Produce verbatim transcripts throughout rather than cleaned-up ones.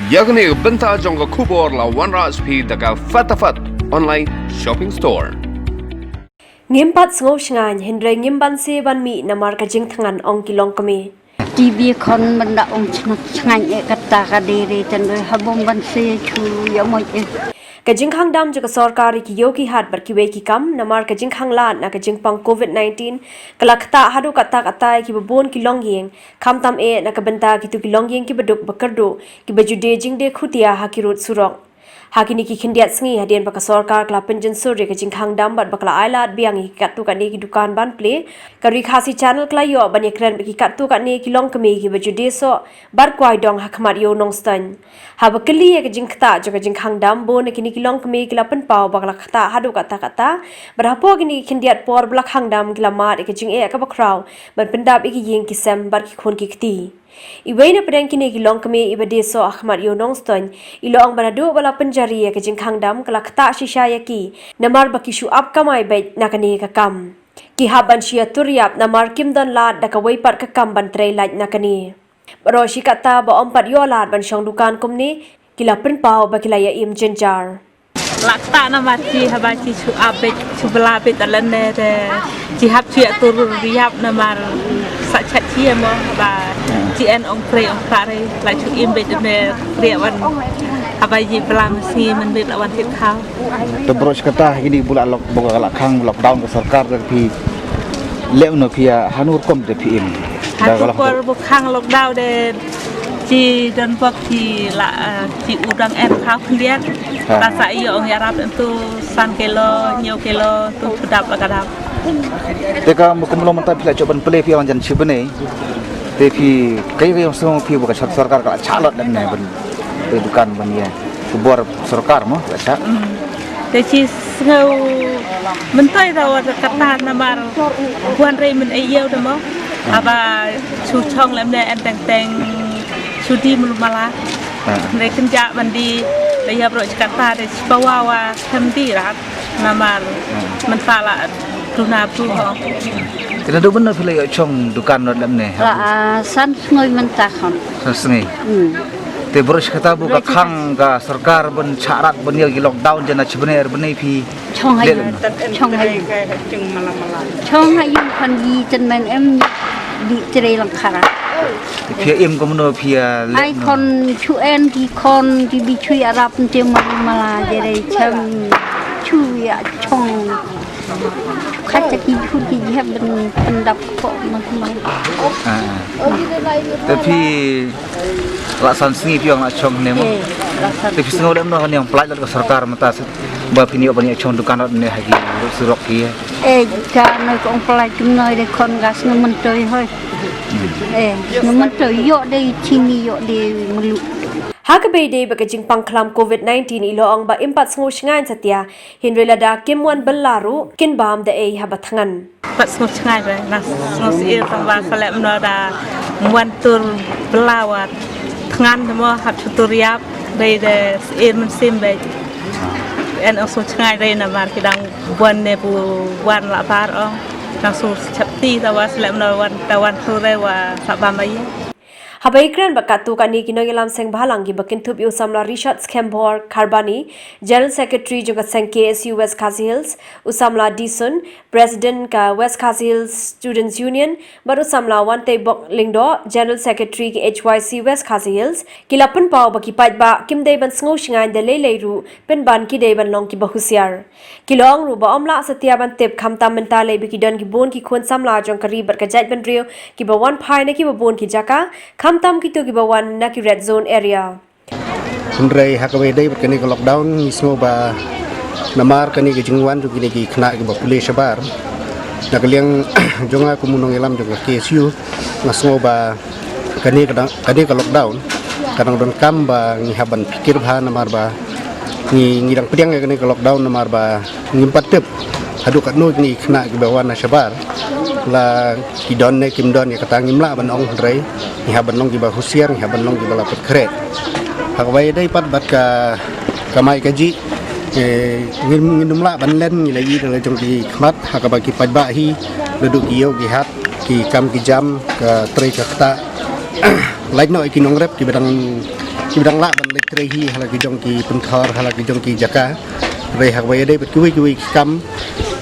Ïa kane ka bynta jong ka khubor la wanrah sha phi da ka Fatafat Online Shopping Store. Ngim pat sngew shngaiñ, hynrei ngim banse ban mih namar ka jingthngan, ong ki longkmie. Ti bi khon ban da ong shngaiñ, shngaiñ eh kata ka dei re, tang dei ha bym banse chu ïa moj eh. Ka jingkhang dam jong ka sorkar ïa ki ïew ki hat bad kiwei ki kam namar ka jingkhang lad na ka jingpang covid nineteen ka la ktah haduh katta katta ïa kiba bun ki longïing, khamtam eh na ka bynta kito ki longïing kiba duk ba kyrduh, kiba ju die jingdie khutia ha ki rud surok. Ha kine ki khyndiat sngi hadien ba ka sorkar ka la pynjynsur ïa ka jingkhang dam bad ba ka la ai lad biang ïa ki katto katne ki dukan ban plie, ka Ri Khasi Channel ka la ïoh ban ïakren bad ki katto katne ki longkmie kiba ju die soh bad kwai dong ha khmat ïew Nongstoiñ. Haba kylli ïa ka jingktah jong ka jingkhang dam, bun na kine ki longkmie ki la pynpaw ba ka la ktah haduh katta katta bad hapoh kine ki khyndiat por ba la khang dam ki la mad ïa ka jingeh kaba khraw ban pyndap ïa ki ïing ki sem bad ki khun ki kti. Iwei na pdeng kine ki longkmie iba die soh ha khmat ïew Nongstoiñ, i la ong ba naduh ba la pynjari ïa ka jingkhang dam ka la ktah shisha ïa ki namar ba ki shu ap kamai beit na kane ka kam. Ki hap ban shu ïatur ïap namar kim don lad da kawei pat ka kam ban trei lait na kane. Baroh shi katta ba ym pat ïoh lad ban shong dukan kumne, ki la pynpaw ba ki la ïa im jynjar. La ktah namar ki haba ki shu ap beit, shu bylla beit lane te ki hap shu ïatur ïap namar sa chat ki mo haba ki en ong trei ong trei la shu im beit ne trei wan haba ïa bylla mynsngi mynmiet la wan thied khaw. Te baroh shi katta kine ba la lock, ba ka la khang lockdown ka sorkar, te phi leh noh phi ïa hanu rukom te phi im. Ha ka tu la por ba khang lockdown de ki don bok ki la, eh, ki u dang en khaw khyndiat. Ha. Ta sa ïoh ong ïarap em tu san kilo, hynñiew kilo tu phi dap la ka dap. Te ka mo kum long mynta phi la jop ban plie phi ong jan shi bnai. Te phi kai ka ïong sngewbha phi ba ka sor-, sorkar ka la chah lot lem ne ban plie dukan ban ïa. Ka bor sorkar mo ka la chah. Mm. Te shi sngew myntoi da wa kata namar buan rei men ei ïew da mo. Haba shu chong lem ne en teng teng shu die mlu mala. Ha. Rei kynja ban die da ïa bro kata de shi pawa wa khem die rat namar mynta la duna bru ho. Te naduh mynno phi la ïoh chong dukan not lem ne? La, ah, san sngi mynta khon. San sngi. Hmm. Te baroh shi katta ba ka khang ka sorkar ban chah rat ban ïa ki lockdown jan na shi bnai ar bnai phi Chong ha ïing, chong ha ïing. Chong ha ïing khon ïa tynmen em di trei lang khara. Phi ïa im kumno phi ïa leh. Ai khon chu en ki khon ki bi chu ïarap nte mari mala jere chang chu ïa chong. Kata ki chu ki jep ben pyndap ko ma ma. Ah. Te phi la san sngi phi ong la chong ne mo. Eh, la san. Te phi sngew lem no ha ne ong pynlait lut ka sorkar mynta ba phin ïoh ban ïa chong dukan ot ne ha ki surok ki. Eh, ka noi ka ong pynlait kumno de khon ka sngewmyntoi hoi. Eh, sngewmyntoi ïoh de chini ïoh de melu. Ha kaba ïadei bad ka jingpang khlam covid nineteen i la ong ba im pat sngew shngaiñ satia, hynrei lada kim wan bylla ruh kin bam da ei haba thngan. Pat sngew shngaiñ re, na sngew syier tang ba sa leh mno da wan tur bylla wa thngan da mo hap shu tur ïap, dei da syier mynsiem beit. En ong sngew shngaiñ re namar ki dang wan ne bu wan la bar ong. Nang sngew sheptieng da wa sa leh mno wan, da wan tur re wa sa bam ba ïa. Haba ïakren bad katto katne ki nongïalam seng bhalang kiba kynthup ïa u samla Richard Skembor Kharbani, General Secretary jong ka seng K S U West Khasi Hills, u samla Dison, President ka West Khasi Hills Students Union, bad u samla Wanteibok Lyngdoh, General Secretary ka H Y C West Khasi Hills, ki la pynpaw ba ki paidbah kim dei ban sngew shngaiñ da lei lei ruh, pynban ki dei ban long kiba husiar. Ki la ong ruh ba ym lah satia ban tip khamtam mynta lei ba ki don ki bun ki khun samla jong ka ri bad ka jaitbynriew kiba wan phai na kiba bun ki jaka, khamtam kito kiba wan na ki red zone area. Hynrei ha kaba ïadei bad kane ka lockdown ngi sngew ba namar kane ka jingwan jong kine ki khynnah kiba pule shabar. Na ka liang jong nga kum u nongïalam jong ka K S U nga sngew ba kane ka dang, kane ka lockdown ka dang donkam ba ngi hap ban pyrkhat bha namar ba ngi, ngi dang pdiang ïa kane ka lockdown namar ba ngim pat tip haduh katno kine ki khynnah kiba wan na shabar la ki don ne kim don, ïa kata ngim lah ban ong hynrei ngi hap ban long kiba husiar, ngi hap ban long kiba la pynkhreh. Ha kaba ïadei pat bad ka kamai kajih, eh, ngim, ngim lah ban len, ngi la ïohi da la jong ki khmat ha kaba ki paidbah hi, la duh ki ïew ki hat, ki kam ki jam, ka trei ka ktah. Lait noh ïa ki nongrep kiba dang Ki dang lah ban leit trei hi ha la ki jong ki pynthor, ha la ki jong ki jaka. Hynrei haba ïadei bad kiwei kiwei ki kam,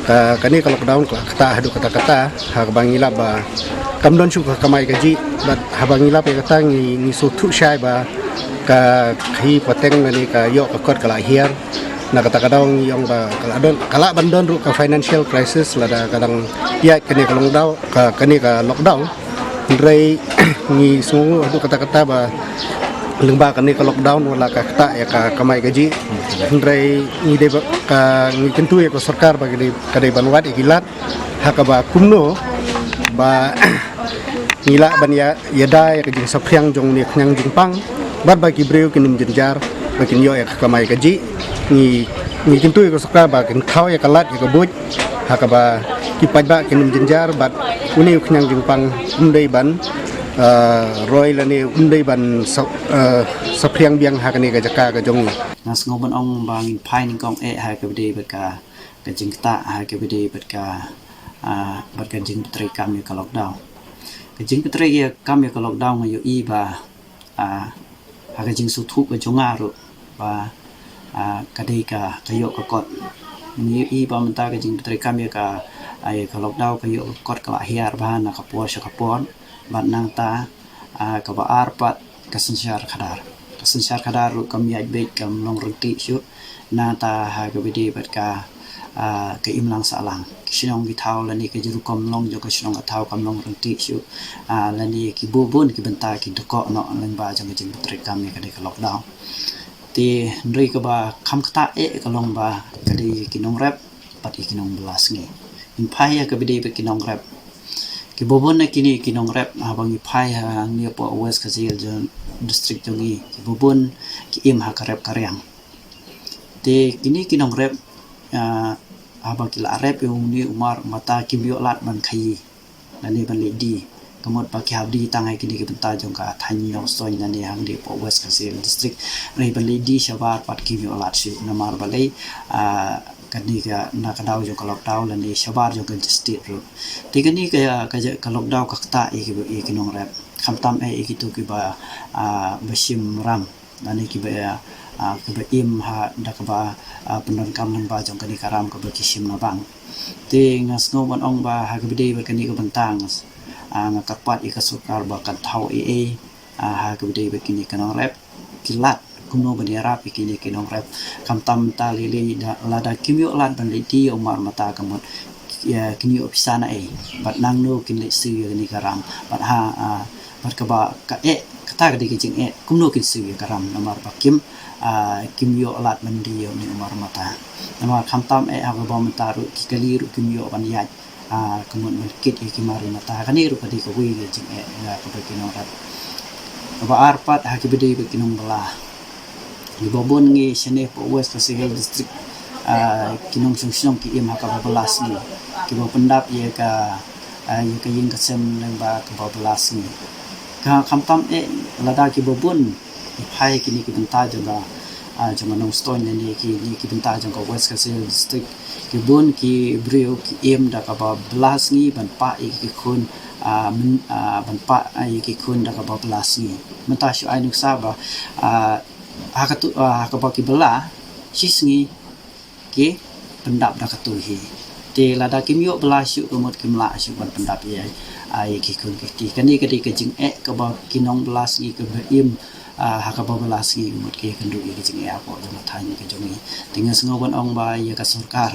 ka, kane ka lockdown ka la ktah haduh katta katta. Haba ngi lap ba kam don shuh ka kamai kajih, bad haba ngi lap ïa kata ngi, ngi sngewthuh shai ba ka khaïi pateng lane ka ïoh ka kot ka la hiar. Na kata ka daw ngi ong ba ka la don, ka lah ban don ruh ka financial crisis lada ka dang ïaid kane ka lockdown, ka, kane ka lockdown. Hynrei ngi sngew haduh katta katta ba lyngba kane ka lockdown wat la ka ktah ïa ka kamai kajih. Hynrei ngi dei ba ka, ngi kyntu ïa ka sorkar ba ka dei, ka dei ban wad ïa ki lad ha kaba kumno ba ngi lah ban ïa, ïada ïa ka jingsaphriang jong une u khñiang jingpang bad ba ki briew kin ym jynjar ba kin ïoh ïa ka kamai kajih. Ngi, ngi kyntu ïa ka sorkar ba kin thaw ïa ka lad ïa ka buit ha kaba ki paidbah kin ym jynjar bad une u khñiang jingpang um dei ban, ah, roi lane um dei ban sa-, ah, saphriang biang ha kane ka jaka ka jong ngi. Nga sngew ban ong ba ngin phai nyngkong eh ha kaba dei bad ka, ka jingktah ha kaba dei bad ka, ah, bad ka jingpyntreikam ïa ka lockdown. Ka jingpyntreikam ïa ka lockdown nga ïohi ba, ah, ha ka jingsngewthuh ka jong nga ruh ba, ah, ka dei ka, ka ïoh ka kot. Ngi ïohi ba mynta ka jingpyntreikam ïa ka, ah, ïa ka lockdown ka ïoh ka kot ka la hiar bha na ka por sha ka por. Bad nangta, ah, kaba ar pat ka synshar khadar. Ka synshar khadar ruh kam ïaid beit, kam long ryntih shuh. Nangta ha kaba dei bad ka, ah, ka imlang sahlang. Ki shnong ki thaw lane ka jingrukom long jong ka shnong ka thaw kam long ryntih shuh. Ah, lane ki bun bun ki bynta ki dkoh noh lyngba jong ka jingpyntreikam ïa kane ka lockdown. Te hynrei kaba kham ktah eh ka long ba ka dei ki nongrep bad ïa ki nongbylla sngi. Ngin phai ha kaba dei bad ki nongrep. Kiba bun na kine ki nongrep haba ngi phai hangne hapoh West Khasi Hills jong district jong ngi, kiba bun ki im ha ka rep ka riang. Te kine ki nongrep, ah, haba ki la rep ïa une u mar mata kim ïoh lad ban khaïi lane ban leit die. Ka mut ba ki hap die tang ha kine ki bynta jong ka thaiñ Nongstoiñ lane hangne hapoh West Khasi Hills District. Hynrei ban leit die shabar pat kim ïoh lad shuh namar balei, ah, kane ka na ka daw jong ka lockdown lane shabar jong ka state ruh. Te kane ka, ka, ka lockdown ka ktah ïa ki, ïa ki nongrep. Khamtam eh ïa kito kiba, ah, ba shim ram lane kiba, ah, kiba im ha da kaba, ah, pyndonkam lyngba jong kane ka ram kaba ki shim na bank. Te nga sngew ban ong ba ha kaba dei bad kane ka bynta nga s-, ah, nga kyrpad ïa ka sorkar ba kan thaw ei ei, ah, ha kaba dei bad kine ki nongrep, ki lad kumno ban ïarap ïa kine ki nongrep. Khamtam ta lei lei da, lada kim ïoh lad ban leit die ïa u mar mata ka mut, ïa kin ïoh pisa na ei bad nangno kin leit siew ïa kane ka ram bad ha, ah, bad kaba ka eh, kata ka dei ka jingeh kumno kin siew ïa ka ram namar ba kim, ah, kim ïoh lad ban die ïa une u mar mata. Namar khamtam eh ha kaba mynta ruh ki kali ruh kim ïoh ban ïaid, ah, ka mut ban kit ïa ki mar ïa mata. Kane ruh ka dei kawei ka jingeh ïa kaba ki nongrep. Kaba ar pat ha kiba dei bad ki nongbylla. Kiba bun ngi shane hapoh West Khasi Hills District, ah, ki nongshong shnong ki im ha kaba bylla sngi. Kiba pyndap ïa ka, ah, ïa ka ïing ka sem lyngba kaba bylla sngi. Ka khamtam eh lada kiba bun ki phai kine ki bynta jong ka, ah, jong ka Nongstoiñ lane kine ki bynta jong ka West Khasi Hills District. Ki bun ki briew ki im da kaba bylla sngi ban pah ïa ki khun, ah, myn-, ah, ban pah, ah, ïa ki khun da kaba bylla sngi. Mynta shu ai nuksa ba, ah, ha katu, ah, ha kaba ki bylla shi sngi ki pyndap da katu hi. Te lada kim ïoh bylla shuh ka mut kim lah shuh ban pyndap ïa, ah, ïa ki khun ki kti. Kane ka dei ka jingeh kaba ki nongbylla sngi kiba im, ah, ha kaba bylla sngi ka mut ki ïakynduh ïa ka jingeh hapoh jong ka thaiñ ka jong ngi. Te nga sngew ban ong ba ïa ka sorkar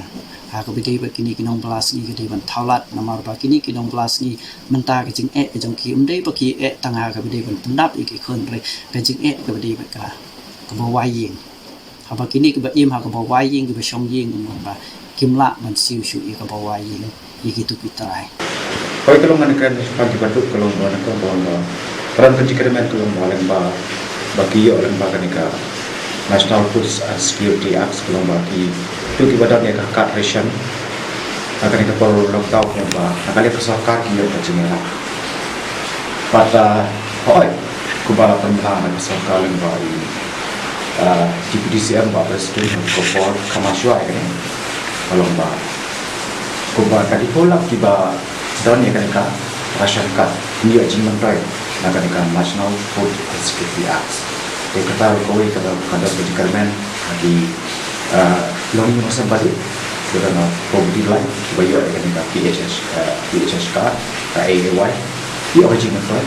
ha kaba dei bad kine ki nongbylla sngi ka dei ban thaw lad namar ba kine ki nongbylla sngi mynta ka jingeh ka jong ki ym dei ba ki eh tang ha kaba dei ban pyndap ïa ki khun hynrei ka jingeh kaba dei bad ka, kaba wai ïing. Haba kine kiba im ha kaba wai ïing kiba shong ïing ka mut ba kim lah ban siew shuh ïa kaba wai ïing ïa kito ki trai. Hooid, ka long kane ka, ka long ba, ka long ba, ka long ba, ka long ba lyngba, ba ki ïoh lyngba kane ka National Food and Security Act, ka long ba kito kiba don ïa ka card ration ha kane ka por lockdown, lyngba na ka liang ka sorkar ki ïoh ka jingïarap. Bad, ah, hooid, kumba pynbna na ka sorkar lyngba i, ah, Deputy C M Bah Prestone ha ka por kaba shwa ïa kane ka long ba kumba thirty-four lakh kiba don ïa kane ka ration card kin ïoh jingmyntoi na kane ka National Food and Security Act. Te kata ruh kawei kata ka dei ka jingkyrmen ha ki, ah, longïing nongsem baroh. Kata na poverty line, kiba ïoh ïa kane ka P H S, ah, P H S card, ka A A Y, ïoh ka jingmyntoi.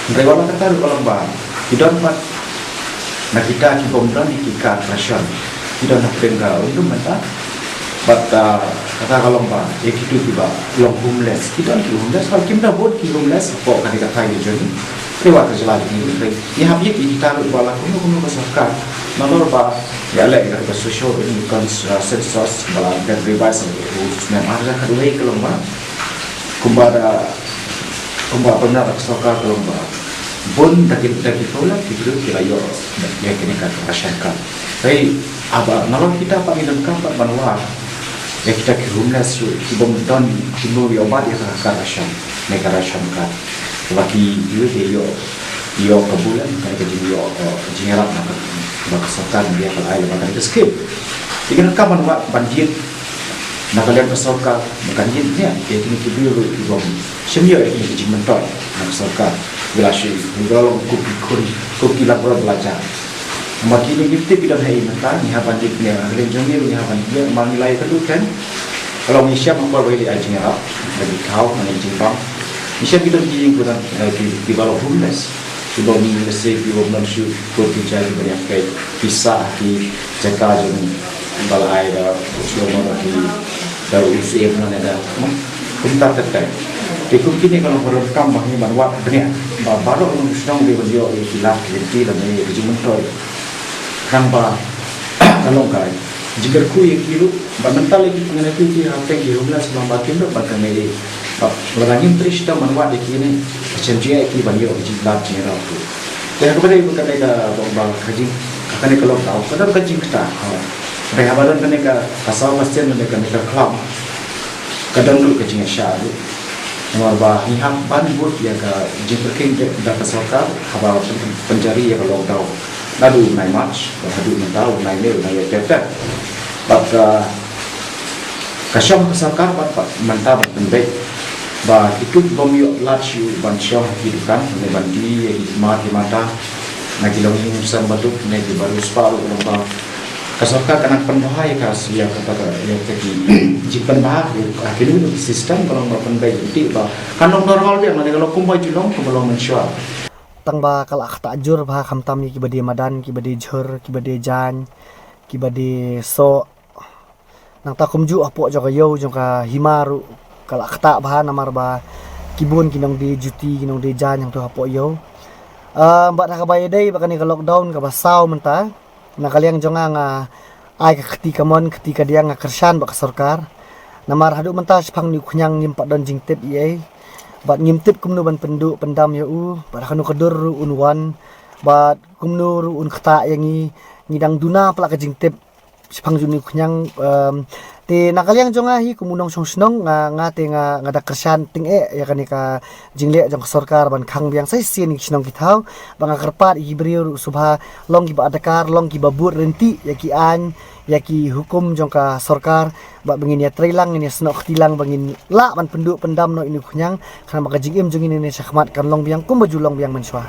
Hynrei wat la kata ruh ka long ba ki don pat na kita ki bym don ïa ki card ration, ki don hapdeng ka umdum mynta. Bad, ah, kata ka long ba ïa kitu kiba long homeless, ki don ki homeless, hynrei kim da bun ki homeless hapoh kane ka thaiñ jong ngi. Hynrei wat ka jylla jong ngi, hynrei ngi hap ïa kita ruh ba la kumno kumno ka sorkar, nalor ba ïaleh ïa ka social income, uh, census ba la dep revise u snem ar hajar khatwei ka long ba kumba da, kumba pynbna da ka sorkar ka long ba bun da ki, da ki phew lak ki briew ki la ïoh ïa kine ka ration card. Hynrei haba nalor kita pat ngi donkam pat ban wad ïa kita ki homeless ruh ki bym don, ki bym ïoh bat ïa ka ration, ne ka ration card. Ba ki, ki ïoh, ïoh ka bulan, kane ka jingïoh, eh, jingïarap na ka, ba ka sorkar India ka la ai lyngba kane ka skim. Te ngi donkam ban wad, ban jied na ka liang ka sorkar, ban jied ne ïa kine ki briew ruh ki bym shym ïoh ïa kine ki jingmyntoi na ka sorkar. Ki la shu, ki la long kum ki khun, kum ki langbrot ba la jah. Ma kine ngim tip ki don haei mynta, ngi hap ban jied ne, ha ka liang jong ngi ruh ngi hap ban jied, ma ngi la ïakynduh keiñ. Ka long ngi shem ha kor ba ïaleh ai jingïarap, ba ngi thaw, ba ngi jingbam. Ngi shem ki don ki ïing, ki don, eh, ki, kiba long homeless. Ki bym, let's say, ki bym don shuh, ki bym don shuh, ki bym don shuh, ki sah ha ki jaka jong ba la ai da u shlur, da ki, da u C M ne da, hmm? Kumta katta. Te kum kine ka long ka donkam ba ngi ban wad bniah ba baroh nong shnong dei ban ïoh ïa ki lad ki lynti lane ïa ki jingmyntoi. Khnang ba ka long ka jingkyrkhu ïa ki ruh, ba mynta la ki pynïaid ïa ki hapdeng ki homeless, ba kim don ban kynmaw ïa ki. Ba lada ngim trei shitom ban wad ïa kine, ka shem jingeh ïa ki ban ïoh ka jinglad jingïarap ruh. Te ha kaba ïadei bad kane ka, ba, ba ka jing, ka, kane ka lockdown, ka don ka jingktah. Ha. Hynrei haba don kane ka, ka saw ka sien, kane ka, kane ka khlam, ka don ruh ka jingïaishah ruh. Namar ba ngi hap ban bud ïa ka jingpyrkhing da ka sorkar haba pyn-, pynjari ïa ka lockdown. Naduh u nine March, bad haduh mynta u nine May, u nine May, tep tep. Bad, ah, ka shong ka sorkar bad, bad mynta bad pynbeit ba kitu ki bym ïoh lad shuh ban shong ha ki dukan, ne ban die ïa ki mar ki mata, na ki longïing sem baduk, ne kiba riewspah ruh, namar ba ka sorkar ka nang pynbha ïa ka, ïa kata ka, ïa kata ki jingpynbha ïa ka, kine ki system, ka long ba pynbeit ruh ba kan long normal biang, lane ka long kumba ju long, kumba long mynshuwa. Tang ba ka la ktah jur bha, khamtam ïa kiba die madan, kiba die jhur, kiba die jaiñ, kiba die soh. Nangta kumjuh hapoh jong ka ïew jong ka hima ruh ka la ktah bha, namar ba ki bun ki nongdie juti, ki nongdie jaiñ hangto hapoh ïew. Ah, bad ha kaba ïadei bad kane ka lockdown kaba saw mynta, na ka liang jong nga, nga ai ka kti kamon kti kadiang, nga kyrshan bad ka sorkar. Namar haduh mynta shaphang une u khñiang ngim pat don jingtip ei ei. Bad ngim tip kumno ban pynduh pyndam ïa u, bad ha kano ka dur ruh un wan, bad kumno ruh un ktah ïa ngi, ngi dang duna palat ka jingtip shaphang jong une u khñiang. Em, te na ka liang jong nga hi kum u nongshong shnong, nga, nga te nga, nga da kyrshan tyngeh ïa kane ka jingleh jong ka sorkar ban khang biang sa shisien ïa ki shnong ki thaw, bad nga kyrpad ïa ki briew ruh sngewbha long kiba adkar, long kiba bud ryntih ïa ki aiñ, ïa ki hukum jong ka sorkar, bad ba ngin ïatreilang, ngin ïasnoh kti lang, ba ngin lah ban pynduh pyndam noh ïa une u khñiang, khnang ba ka jingim jong ngi ne shakhmat kan long biang kumba ju long biang mynshuwa.